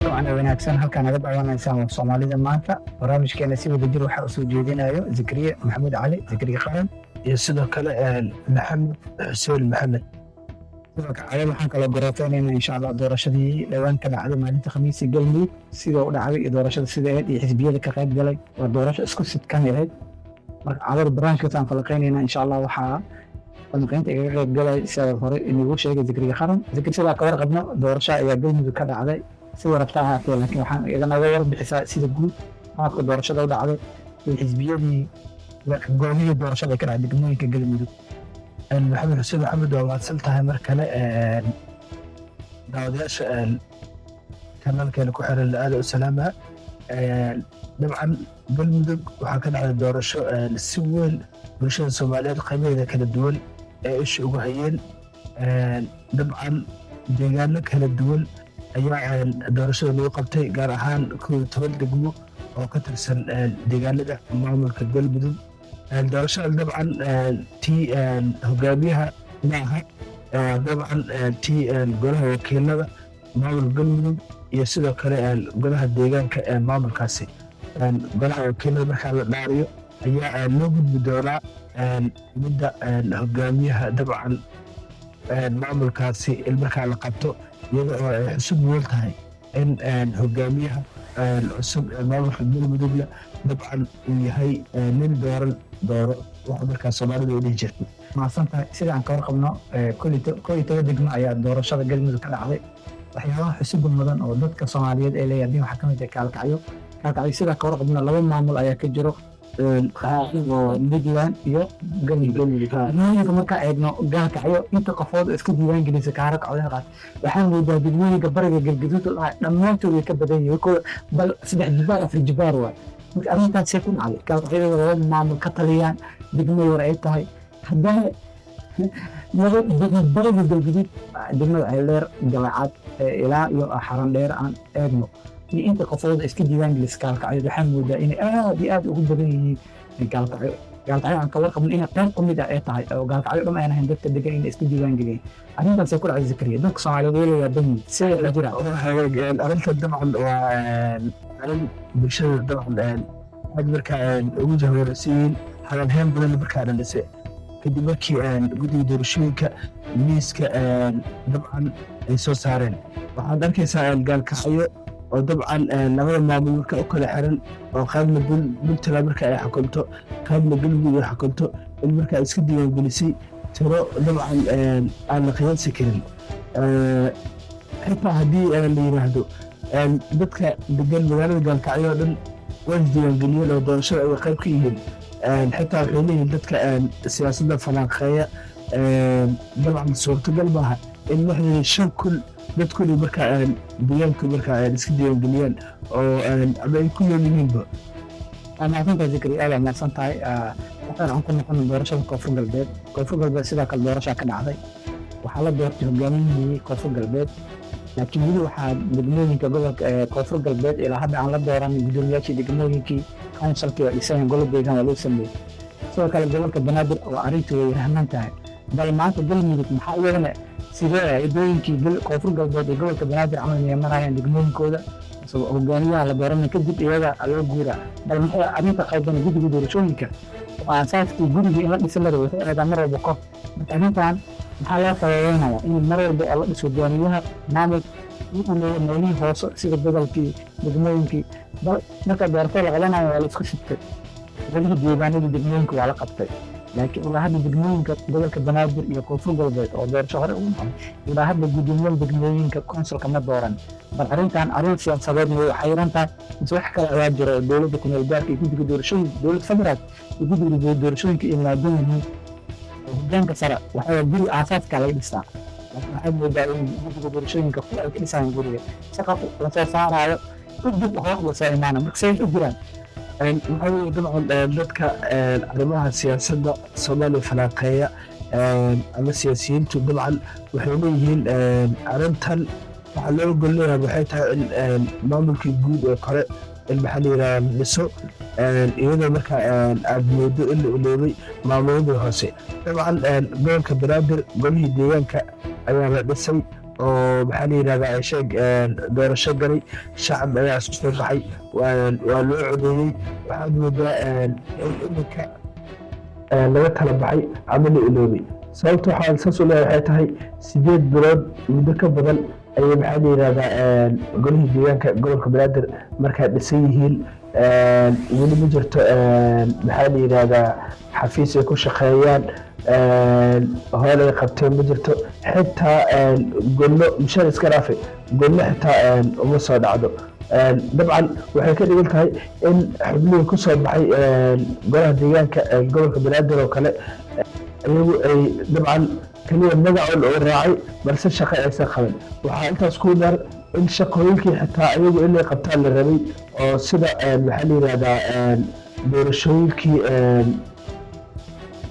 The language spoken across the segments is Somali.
Waana wanaagsan halkaa naga daawaneysaan waa Soomaalida Maanta. Barnaamijkeena si wadajir waxaa usoo jeedinayo Zakariya Maxamuud Cali, Zakariya Qaran, iyo sidoo kale Maxamed Xuseen Maxamed. Sidoo kale waxaan kaloo gorofeynayna, insha Allah, doorashadii dhowaan ka dhacday maalinta Khamiisi Galmudug, sida u dhacday iyo doorashada sida ahayd iyo xisbiyada ka qayb galay. Waa doorasho isku sidkan ahayd. Marka cadar barnaamijkaasaan falaqeynayna, insha Allah. Waxaa falanqeynta igaga qayb galay, sida hore inagu sheegay, Zakariya Qaran. Zakari, sidaa ka warqabno, doorasho ayaa Galmudug ka dhacday, sida rabta ahaatee, laakiin waxaan iganaga warbixisaa sida guud qaabka doorashada u dhacday iyo xisbiyadii, goobihii doorashada ka dhacday degmooyinka Galmudug. Maxamed Xuseen Maxamed, waa mahadsan tahay mar kale. Daawadayaasha kanaalkeena ku xiran aada u salaama. Dabcan Galmudug waxaa ka dhacday doorasho si weyn bulshada Soomaaliyeed qaybaheeda kala duwan ee isha ugu hayeen. Dabcan deegaano kala duwan ayaa doorashada lagu qabtay, gaar ahaan 11 degmo oo ka tirsan deegaanada maamulka Galmudug. Doorashada dabcan tii hogaamiyaha maaha, dabcan tii golaha wakiilada maamulka Galmudug iyo sidoo kale golaha deegaanka ee maamulkaasi. Golaha wakiilada markaa la dhaariyo ayaa loo gudbi doonaa midda hogaamiyaha, dabcan maamulkaasi in markaa la qabto, iyada oo ay xusub mudan tahay in hogaamiyaha cusub ee maamulka Galmudugna dabcan uu yahay nin dooran dooro, waxa markaa Soomaalida ay dhihi jirtay. Mahadsan tahay. Sida aan ka warqabno, 11 degmo ayaa doorashada Galmudug ka dhacday. Waxyaabaha xusuba mudan oo dadka Soomaaliyeed ay leeyahay waxaa ka mid ah Kaalkacyo. Kaalkacyo, sidaa ka warqabno, laba maamul ayaa ka jiro oo Puntland iyo Galmudug. Degmooyinka markaa eegno Gaalkacyo, inta qofood isku diiwaan gelisa kaararka codeyn qaat, waxaan moodaa degmooyinka bariga Galgaduud oo dhammaantood way ka badan yihiin, bal saddex jibaar, afar jibaar waay. Marka arrintaas see ku dhacday, Gaalkacyada laba maamul ka taliyaan, degmo yar ay tahay, haddana bariga Galgaduud, degmada Ceeldheer, Galacad ilaa iyo Xarandheer aan eegno, iyo inta qofood iska diiwaan gelisa Gaalkacyo, waxaan moodaa inay aad iyo aad ugu badan yihiin Gaalkacyo. Gaalkacyo aan ka warqabno inay qayb ka mid ah ay tahay oo Gaalkacyo dhan aan ahayn dadka degan inay iska diiwaan geliyeen. Arrintaasay ku dhacday, Zakariya? Dadka Soomaaliyeed way la yaaban yihiin sida la jira. Arrinta dabcan waa arrin bulshada dabcan aad markaa ugu jahwareersan yihiin, hadalheyn badan markaa dhalisay kadib markii guddiga doorashooyinka miiska dabcan ay soo saareen. Waxaad arkaysaa Gaalkacyo oo dabcan labada maamul marka u kala xiran, oo qaybna Puntland marka ay xukunto, qaybna Galmudug ay xukunto, in markaa iska diiwaangelisay tiro dabcan aan la qiyaasi karin. Xitaa haddii la yiraahdo dadka degan magaalada Gaalkacyo oo dhan way isdiiwaangeliyeen oo doorashada ay qayb ka yihiin, xitaa waxay leeyihiin dadka siyaasadda falanqeeya, dabcan suurtagal maaha in 65,000 dad kulli markaa deegaanka markaa iska diiwaangeliyaan oo ama ay ku nool yihiinba. Waa mahadsantahay, Zikri, aad mahadsan tahay. Waxaan aan ku noqon doorashada Koonfur Galbeed. Koonfur Galbeed sidoo kale doorashaa ka dhacday, waxaa la doortay hogaamiyihii Koonfur Galbeed, laakiin weli waxaa degmooyinka gobolka Koonfur Galbeed ilaa hadda aan la dooranin guddoomiyaashii degmooyinkii, councilkii waa dhisan, golo deegaan waa loo sameeyey. Sidoo kale gobolka Banaadir oo arrintu way rahman tahay. Bal maanta Galmudug maxaa iyadana sidee wadooyinkii Koonfur Galbeed iyo gobolka Banaadir camal miyay marayaan degmooyinkooda, hogaamiyaha la dooranay kadib iyaga loo guuraa? Bal maxay arrinta qaldan guddiga doorashooyinka oo aasaaskii guriga in la dhisa la rabo waxay eedaa mar walba qof? Marka arrintan maxaa loo sababeynaya in mar walba oo la dhiso hogaamiyaha maamul meelihii hoose sida gobolkii, degmooyinkii, bal marka doorasho la qabanayo waa la isku shubtay, golihii deegaanadii degmooyinka waa la qabtay, laakiin ilaa hadda degmooyinka gobolka Banaadir iyo Koonfur Galbeed oo doorasho hore ugu dhacday ilaa hadda guddoomiyaha degmooyinka councilka ma dooran? Bal arrintan arrin siyaasadeed ma xayiran tahay mise wax kale ayaa jira oo dowladda kumeel gaarka iyo guddiga doorashooyinka, dowladda federaal iyo guddiga doorashooyinka ay maadan yihiin? Hogaanka sare waxaa guri aasaaska laga dhistaa, laakiin waxay moodaa in guddiga doorashooyinka ku ay ka dhisayaan guriga shaqo lasoo saaraayo, kadib hoos lasoo imaana. Marka say u jiraan? Waxaa weeye dabcan dadka arrimaha siyaasadda Soomaaliya falanqeeya ama siyaasiyiintu dabcan waxay leeyihiin arrintan waxaa loo ogol leeyahay waxay tahay in maamulkii guud ee kore in maxaa la yidhahdaa dhiso, iyadoo markaa aad moodo in la iloobay maamuladii hoose. Dabcan gobolka Banaadir golihii deegaanka ayaa la dhisay. Oo maxaa la yidhahdaa, sheeg, doorasho galay, shacab ayaa isku soo baxay, waa loo codeeyey. Waxaad moodaa in iminka laga tala baxay ama la iloobay. Sababta waxaa saas u leeyahay waxay tahay 8 bilood muddo ka badan ayay, maxaa la yidhahdaa, golihii deegaanka gobolka Banaadir markaa dhisan yihiin. Weli ma jirto, maxaa la yidhahdaa, xafiis ay ku shaqeeyaan, howl ay qabteen ma jirto. Xitaa gollo mushaar iska dhaafe, gollo xitaa uma soo dhacdo. Dabcan waxay ka dhigan tahay in xubnihii ku soo baxay golaha deegaanka gobolka Banaadir oo kale iyagu ay dabcan keliya magacoon oo raacay, balse shaqo aysan qaban. Waxaa intaas ku dar in shaqooyinkii xitaa iyagu inay qabtaan la rabay, oo sida, maxaa la yidhahdaa, doorashooyinkii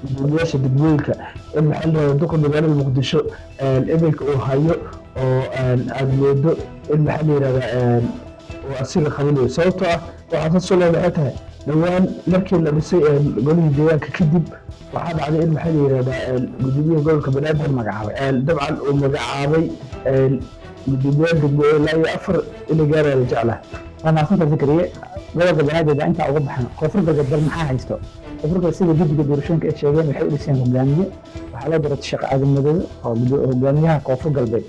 gudoomiyaasha degmooyinka, in, maxaa la yidhahdaa, duqa magaalada Muqdisho iminka uu hayo oo aad moodo in, maxaa la yidhahdaa, uu asiga qabanayo. Sababtoo ah waxaa saas u leedahay waxay tahay dhowaan markii la dhisay golihii deegaanka kadib, waxaa dhacday in, maxaa la yidhahdaa, gudoomiyaha gobolka Banaadir magacaabay. Dabcan uu magacaabay gudoomiyaal degmo ilaa iyo afar inay gaaraya la jeclaha. Waa mahadsantahay, Zakariye. Gobolka Banaadir baa intaa uga baxan. Koonfur Galbeed bal maxaa haysto? Koonfur Galbeed, sida guddiga doorashooyinka ay sheegeen, waxay u dhiseen hogaamiye. Waxaa loo doortay Sheekh Aadan Madoobe oo hogaamiyaha Koonfur Galbeed,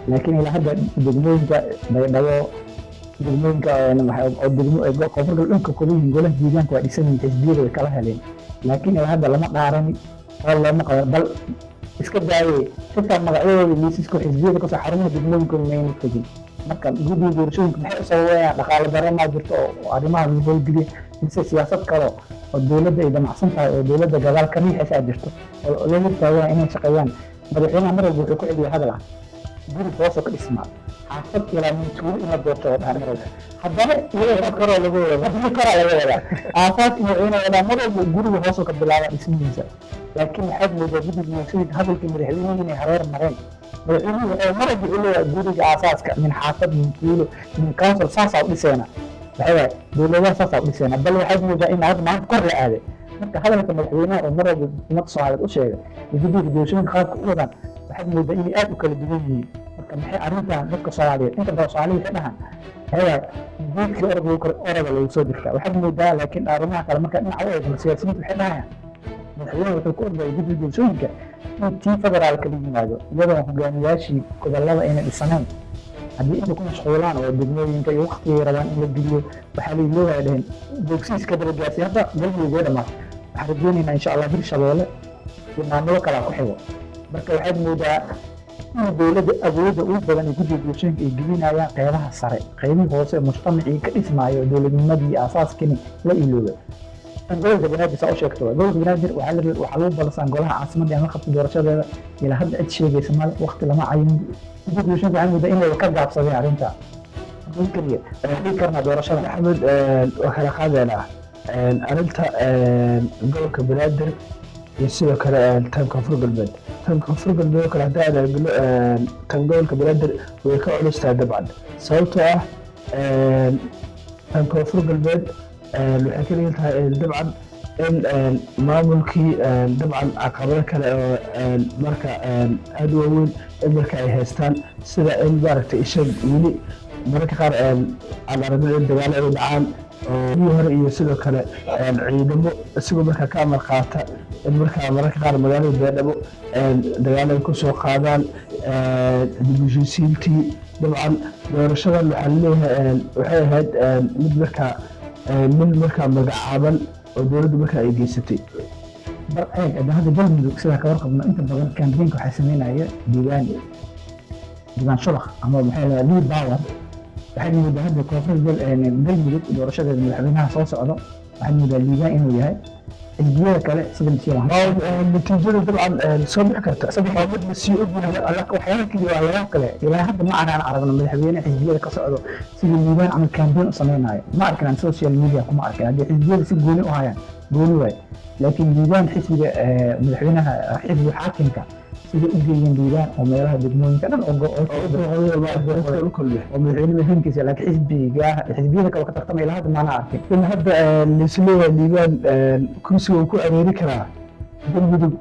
laakiin ilaa hadda degmooyinka Baydhabo, degmooyinka oo degmo Koonfur Galbeed dhanka kooban yihiin, golaha deegaanka waa dhisan yihiin, xisbiyada way kala heleen, laakiin ilaa hadda lama dhaarani oo looma qaban. Bal iska daayey, xitaa magacyadooda liisaska xisbiyada kasoo xarumaha degmooyinkooda mayna tegin. Marka guddiga doorashooyinka maxay u sababayaan? Dhaqaale darro maa jirto oo arrimaha lagu howlgeliya, mise siyaasad kale oo dowladda ay damacsan tahay oo dowladda gadaal ka riixaysa aad jirto oo loo hortaagaya inay shaqeeyaan? Madaxweynaha mar walba wuxuu ku celiya hadal ah guri hoosoo ka dhismaa, xaafad ilaa tuulo in la doorto oo dhaha mar walba. Haddana iyadoo Koroo lagu wada. Haddana koraa laga wadaa aasaas madaxweyne wadaa, mar walba guriga hoosoo ka bilaaba dhismihiisa. Laakiin waxaad moodaa guddiga doorashooyinka hadalkii madaxweynuhu inay hareer mareen. Madaxweynuhu wuxuu mar walba u leeyahay guriga aasaaska min xaafad, min tuulo, min council, saasaa u dhiseena. Waxay waay dowladaha saasaa u dhiseena. Bal waxaad moodaa in hadda maanta kor la aaday. Marka hadalka madaxweynaha oo mar walba ummadda Soomaaliyeed u sheegay iyo guddiga doorashooyinka qaabka u wadaan, waxaad moodaa inay aad u kala duwan yihiin. Marka maxay arrintan dadka Soomaaliyeed, inta badan Soomaalida ka dhahan, waxay waay geedkii orod lagu kor oroda lagu soo dirtaa? Waxaad moodaa laakiin arrimaha kale marka dhinaca u eegno, siyaasiyiintu waxay dhahayaan madaxweynaha wuxuu ku ordayay guddiga doorashooyinka in tii federaalka la yimaado, iyadoo hogaamiyaashii gobolada ayna dhisanayn. Haddii inta ku mashquulaan oo degmooyinka iyo waqtigay rabaan in la geliyo, waxaa la iloobaya dheheen bogsiiska daba gaarsiiy. Hadda Galmudug way dhamaatay, waxaan rajeynaynaa insha Allah Hirshabeelle iyo maamulo kalaa ku xigo. Marka waxaad moodaa in dowladda awoodda ugu badan ee guddiga doorashooyinka ay gelinayaan qeybaha sare, qeybihii hoose ee mujtamacii ka dhismaayo dowladnimadii aasaaskani la iloobay. Tan gobolka Banaadir saa u sheegto waay. Gobolka Banaadir waxaa lagu balsan golaha caasimadda in la qabto doorashadeeda. Ilaa hadda cid sheegaysa male, waqti lama cayin. Guddiga doorashooyinka waxaa moodaa in way ka gaabsadeen arrinta. Marka keliya waxaan dhihi karnaa doorashada Axmed, waa kala qaadeynaa arrinta gobolka Banaadir iyo sidoo kale tan Koonfur Galbeed. Tan Koonfur Galbeed oo kale haddii aan eegno, tan gobolka Banaadir way ka culus tahay dabcan, sababtoo ah tan Koonfur Galbeed waxay ka dhigan tahay dabcan in maamulkii dabcan caqabado kale oo marka aada u waaweyn in marka ay haystaan, sida in maaragtay isha weli mararka qaar aan aragno in dagaalo ay dhacaan oo hore, iyo sidoo kale ciidamo isagoo markaa ka amar qaata in markaa mararka qaar magaalada Baydhabo dagaalo ay kusoo qaadaan. Dib u heshiisiintii dabcan doorashadan waxaa laleeyahay waxay ahayd mid markaa magacaaban oo dowladdu markaa ay geysatay. Bal eeg hadda Galmudug, sidaa ka warqabno, inta badan campaign-ka waxaa sameynaya diiwaan shulaq ama maxay leedahay lead power. Waxaad moodaa hadda koonfur Galmudug doorashadeeda madaxweynaha soo socdo, waxaad moodaa Liibaan inuu yahay. Xisbiyada kale sida Natiijada dabcan soo bixi karta waa mid la sii ogyahay. Waxyaaba kale waa laga kale. Ilaa hadda ma arkaan aragno madaxweyne xisbiyada ka socdo sidii Liibaan camal campaign u sameynayo. Ma arkin aan social media kuma arkin. Haddii xisbiyada si gooni u hayaan, gooni waay, laakiin Liibaan xisbiga madaxweynaha, xisbiga xaakimka, sida u geeyeen Liibaan oo meelaha degmooyinka dhan oo oo madaxweyne muhiimkiisa, laakiin xisbiga xisbiyada kale ka tartamay ilaa hadda maana arkin. In hadda laisleeyahay Liibaan kursiga uu ku areeri karaa Galmudug,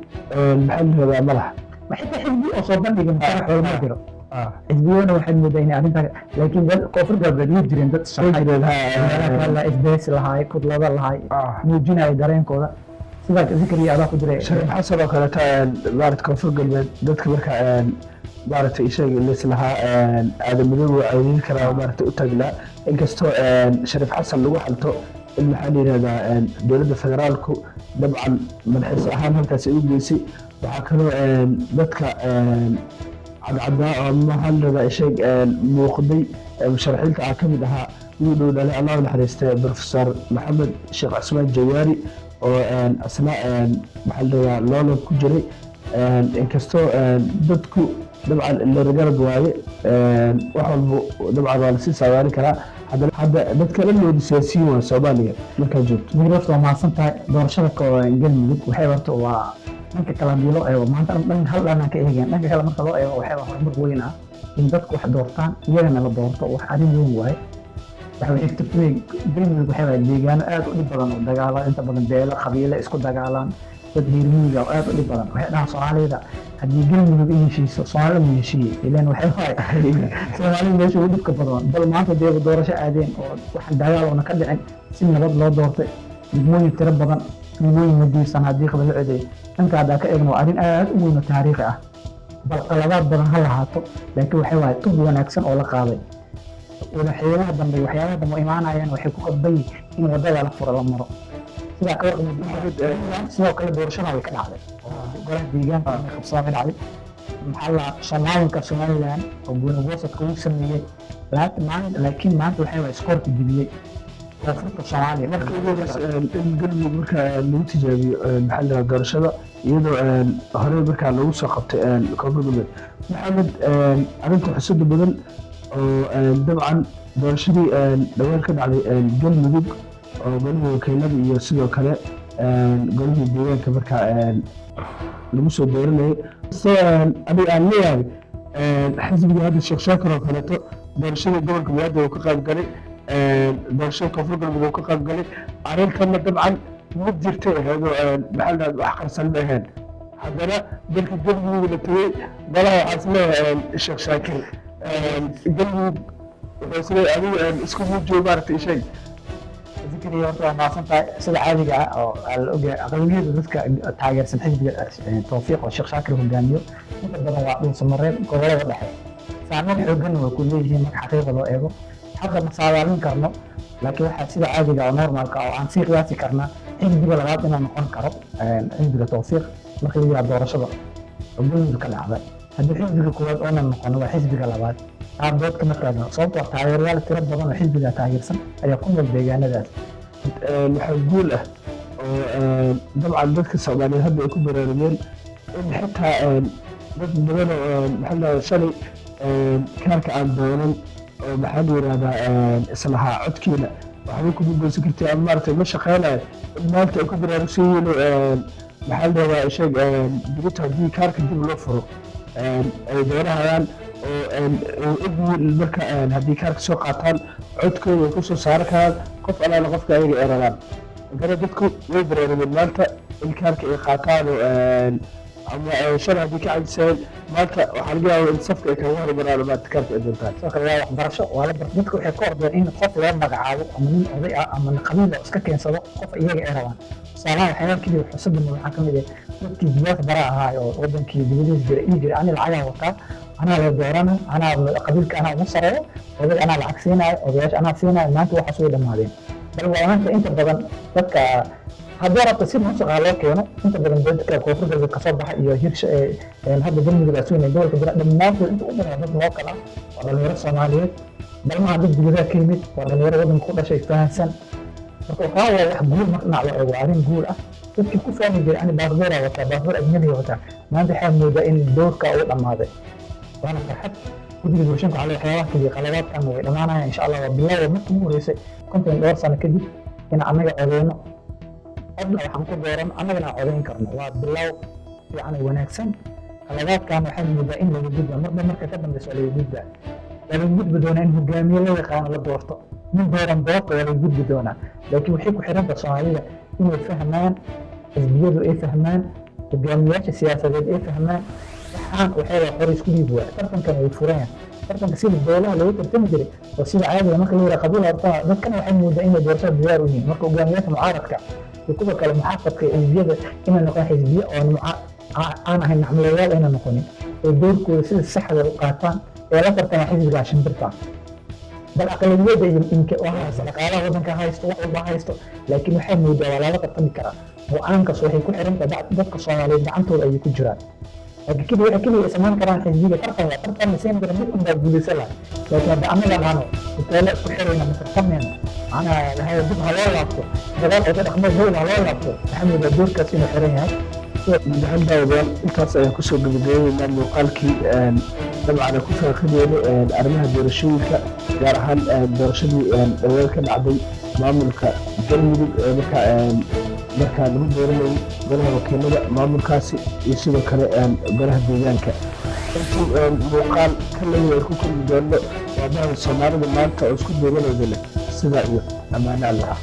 maxaa la rabaa, ma laha. Xitaa xisbi oo soo bandhigin musharaxooda ma jiro. Xisbiyadana waxaad moodaa inay arrintaa, laakiin dad Koonfur Galbeed way jireen dad shaqay meelaha isbeesi lahaay, kudlada lahaay, muujinaya dareenkooda. Sidaa Zikriya adaa ku jiray. Shariif Xasan oo kaleeto, maarata, Koonfur Galbeed dadka marka, maaragtay, isaga lislahaa Aadan Madoobe waa cayrin karaa, maaragtay, u taagnaa, inkastoo Shariif Xasan lagu xalto in, maxaa la yidhahdaa, dowladda federaalku dabcan madaxiis ahaan halkaasi u geysay. Waxaa kaloo dadka cadcadaa oo, maxaa la yidhahdaa, sheeg muuqday musharaxiinta ah ka mid ahaa wiil dhow dhalay, Allah u naxariistay, Professor Maxamed Sheekh Cusmaan Jawaari, oo asna, maxaa la yidhahdaa, loolan ku jiray, inkastoo dadku dabcan leergarab waaye, wax walba dabcan waa lasii saadaalin karaa. Haddana hadda dadka dhan wada siyaasiyiin waa Soomaaliya markaa joogto. Horta waa mahadsan tahay. Doorashada Galmudug waxay horta waa dhanka kale hadii loo eego maanta dhan hal dhanaan ka eegeen, dhanka kale marka loo eego waxay waa horumar weyn ah in dadku wax doortaan, iyagana la doorto, wax arrin weyn waaye. Waxa xigta Galmudug waxay waa deegaano aad u dhib badan oo dagaala, inta badan beelo qabiile isku dagaalaan, dad reer miyiga oo aad u dhib badan. Waxay dhahaan Soomaalida haddii Galmudug ay heshiiso, Soomaalida ma heshiiye ilaan waxay waay Soomaalida meesha ugu dhibka badan. Bal maanta deeba doorasho aadeen oo wax dagaal oona ka dhicin, si nabad loo doortay, degmooyin tiro badan, tuulooyin madiirsan haddii qaba la codeeyay. Dhanka haddaa ka eegno waa arrin aad u weyn oo taariikhi ah. Bal qaladaad badan ha lahaato, laakiin waxay waay tub wanaagsan oo la qaaday. Waxyaabaha dambe, waxyaabaha dambe oo imaanayaan, waxay ku qadban yihiin in wadada la furo, la maro. Sidaa ka warqabno, sidoo kale doorashada way ka dhacday oo golaha deegaanka inay qabsadaan way dhacday. Maxaa la Soomaalinka Somaliland oo gooni-goosadka uu sameeyey, laakiin maanta waxay waay iskoorka jibiyey koonfurta Soomaaliya. Marka ugu horeysa in Galmudug marka lagu tijaabiyo, maxaa la yidhahdaa, doorashada, iyadoo horey markaa lagu soo qabtay Koonfur Galbeed. Maxamed, arrinta xusida badan oo dabcan doorashadii dhawaan ka dhacday Galmudug oo golihii wakiilada iyo sidoo kale golihii deegaanka markaa lagu soo dooranayay, so aniga aan leeyahay xisbiga hadda Sheekh Shaakir oo kaleeto doorashada gobolka Banaadir uu ka qayb galay, doorashada Koonfur Galbeed uu ka qayb galay. Arrintanna dabcan mid jirtay ahayd oo, maxaa la dhahdaa, wax qarsan ma ahayn. Haddana dalka Galmudug la tegey, malaha waxaa is leeyahay Sheekh Shaakir Galmudug wuxuu is leeyahay adigu isku muujiyo, maaragtay, sheeg. Zikriya, horta waa mahadsan tahay. Sida caadiga ah oo la ogyahay, aqlabiyada dadka taageersan xisbiga Tawfiiq oo Sheekh Shaakir hogaamiyo inta badan waa Dhuusamareeb, gobolada dhexe. Saameyn xooggan way ku leeyihiin marka xaqiiqa loo eego. Hadda ma saadaalin karno, laakiin waxaa sida caadiga oo normalka oo aan sii qiyaasi karnaa xisbiga labaad inuu noqon karo xisbiga Tawfiiq marka la yidhaha doorashada oo Galmudug ka dhacday. Haddii xisbiga koowaad oonan noqono, waa xisbiga labaad. Taa dood kama taagno, sababtoo ah taageerayaal tiro badan oo xisbiga taageersan ayaa ku nool deegaanadaas. Waxaa guul ah oo dabcan dadka Soomaaliyeed hadda ay ku baraarugeen in xitaa dad badan oo, maxaa la dhahdaa, shalay kaarka aan doonan oo, maxaa la yidhahdaa, islahaa codkiina waxba kuma goysan karti ama, maaragtay, ma shaqeynayo, in maanta ay ku baraarugsan yihiin oo, maxaa la dhahdaa, sheeg, berito haddii kaarka dib loo furo ay doonahayaan oo ogyihiin marka haddii kaarka soo qaataan codkooda ay kusoo saaran karaan qof alaala qofka ayaga ay rabaan. Haddana dadku way baraarugeen maanta in kaarka ay qaataan oo ama shalay haddii ka cajiseen, maanta waxaa laga yaabaa in safka ay kaga hormaraan, maanta kaarka ay doontaan. Sidoo kale waa waxbarasho, waa la bar dadka waxay ka ordeen in qof loo magacaabo ama nin oday ah ama qabiil oo iska keensado qof iyaga ay rabaan. Tusaalaha waxyaalaha keliya xusada mudan waxaa kamid ah dadkii diyaas bara ahaa oo wadankii dibadiisa jiray, dhihi jiray: "Ani lacagaa wataa, anaa la doorana, anaa qabiilka anaa ugu sareeyo, oday anaa lacag siinaayo, odayaasha anaa siinaayo." Maanta waxaas way dhammaadeen. Bal waa maanta inta badan dadka haddii rabta si musuqa loo keeno, inta badan dadka Koonfur Galbeed kasoo baxa iyo Hirsha hadda Galmudug asugnay, gobolka jira, dhammaantood inta u badan dad local ah, waa dhalinyaro Soomaaliyeed. Bal maaha dad dibadaha ka yimid, waa dhalinyaro wadanka ku dhashay, fahansan. Marka waxaa waa wax guul marka dhinac loo eego, waa arrin guul ah. Dadkii ku fahmi jiray ani baasboora wataa, baasboor ajnabiga wataa, maanta waxaa moodaa in doorka uu dhammaaday, waana farxad. Guddiga doorashooyinka waxaa waxyaabaha keliya qaladaadkan way dhammaanayaan, insha Allah. Waa bilowda markii ugu horeysay 50 dhowr sano kadib in annaga codeyno, codna waxaan ku dooran annagana aan codeyn karno. Waa bilow fiican oo wanaagsan. Qaladaadkan waxaa moodaa in laga gudba marba marka ka dambeysa, waa laga gudbaa, waa laga gudbi doonaa in hogaamiye la yaqaano la doorto, nin dooran doorto, waa laga gudbi doonaa. Laakiin waxay ku xiran tahay Soomaalida inay fahmaan, xisbiyadu ay fahmaan, hogaamiyaasha siyaasadeed ay fahmaan. Waxaan waxay waa qori isku dhiib waay. Tartankan wuu furan yahay. Tartanka sida beelaha loogu tartami jiray oo sida caadiga marka la yidhaha qabiil horta, dadkana waxay moodaa inay doorashada diyaar u yihiin. Marka hogaamiyaasha mucaaradka iyo kuwa kale muxaafadka iyo xisbiyada inay noqon xisbiye oon aan ahayn nacmulayaal ayna noqonin, oo doorkooda sida saxda u qaataan ee la tartama xisbiga shimbirta. Bal aqlabiyadda iyo inka oo haysta dhaqaalaha waddanka haysto, wax walba haysto, laakiin waxay moodaa waa lala tartami karaa. Go'aankaas waxay ku xiran tahay dadka Soomaaliyeed gacantooda ayay ku jiraan. Laakiin keliya waxay keliya samayn karaan xisbiga tartan waa tartan la siin kara, mid unbaa guulaysan laha. Laakiin hadda annaga dhahno hoteelo isku xirayna, ma tartamayno, macnaha waxay dib ha loo laabto, dagaal oda dhaqmeed hebel ha loo laabto, waxaa moodaa doorkaas inuu xiran yahay. Guud ahaan daawadayaal, intaas ayaan kusoo gabagabaynaynaa muuqaalkii dabcan aan ku faaqideyno arrimaha doorashooyinka, gaar ahaan doorashadii dhawaan ka dhacday maamulka Galmudug ee markaa lagu dooranayay golaha wakiilada maamulkaasi iyo sidoo kale golaha deegaanka. Intuu muuqaal ka lamid ay ku kulmi doono, waa bahda Soomaalida Maanta oo isku duubanayda leh sidaa iyo ammaano Allah.